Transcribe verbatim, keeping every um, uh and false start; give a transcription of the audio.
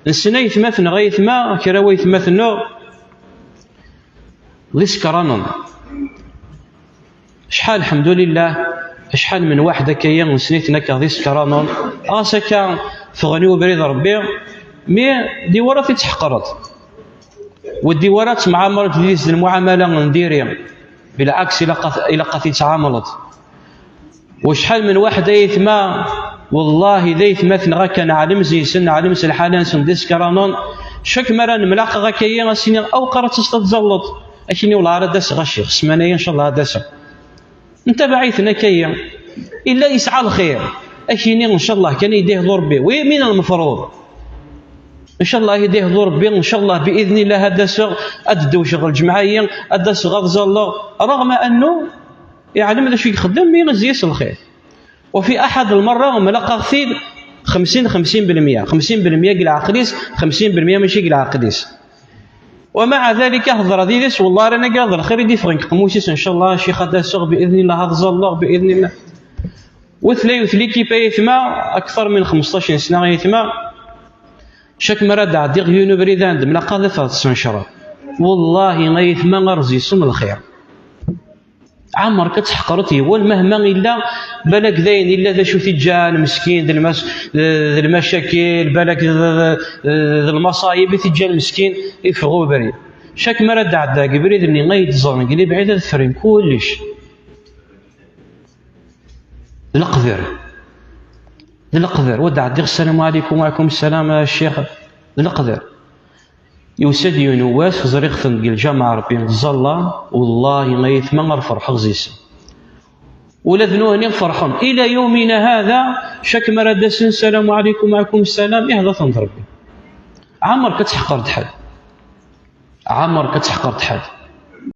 Nessen aytmaten neɣ aytma, kra waytmaten-nneɣ d isekranen. Acḥal, lḥemdulillah, acḥal min waḥed akka-yi nessen-iten akka d isekranen, ɣas akka ffɣen i ubrid n Rebbi, mi d-iwara ad t-id-tḥeqreḍ. Ur d-iwara ad temɛamreḍ yid-s d lmuɛamala n diri, bilɛaks ilaq ad, ilaq ad t-id-tɛamleḍ. Wacḥal min waḥed aytma, wallahi d aytmaten neɣ akka neɛlem zi-sen, neɛlem s lḥala-nsen d isekranen. Cak mi ara nemlaqa akka-yi, ad s-iniɣ awqar ad taseḍ ad tẓalleḍ. Ad k-iniɣ wellah ara d-aseɣ a ccix, ssmana-yi ncallah ad d-aseɣ. Ntabaɛ-iten akka-yi. Illa yesɛa lxir, ad k-yini ncallah kan i d-ihdu Rebbi, wi min lmefruḍ. Ncallah i d-ihdu Rebbi, ncallah bi idnillah ad d-aseɣ, ad d-dewceɣ lǧemɛa-yi, ad d-aseɣ ad ẓalleɣ, رغم أنه yeɛlem d acu i ixeddem, mi zi-s lxir. وفي أحد المرة mlaqaɣ-t-id xemsin xemsin belmya, xemsin belmya deg leɛqel-is, xemsin belmya mačči deg leɛqel-is. ومع ذلك هضرة ديدس والله رانا قاعد الخير يدي فرنك قموسيس إن شاء الله شيخ هذا السوق بإذن الله هذا الزلق بإذن الله. وثلاث وثلاث كيف يثمى أكثر من خمسطاش سنة يثمى. شك مرة دع ديغ يونو بريدان دم لا قادة تسنشرة. والله ما يثمى غرزي سم الخير. عمر كتحقرت يوال مهما إلا بالك داين إلا ذا شو تجان مسكين ذا المس-، ذا المشاكل بالك ذا، ذا، ذا المصايب تجان مسكين يفغو بري. شاك مرة دعدا قبري ذني غايد زرن قلي بعيد الفرن كلش. القدر. القدر. ودع الدير السلام عليكم. وعليكم السلام يا الشيخ. القدر. يوسد ينواس خزريغ ثنقل جامع ربي الزلا. والله ما يثمن غير فرح غزيس. ولا ذنوهني فرحهم. إلى يومنا هذا شك مرة دسن السلام عليكم وعليكم السلام. إيه هذا ثنض ربي. عمر كتحقر تحد. عمر كتحقر تحد.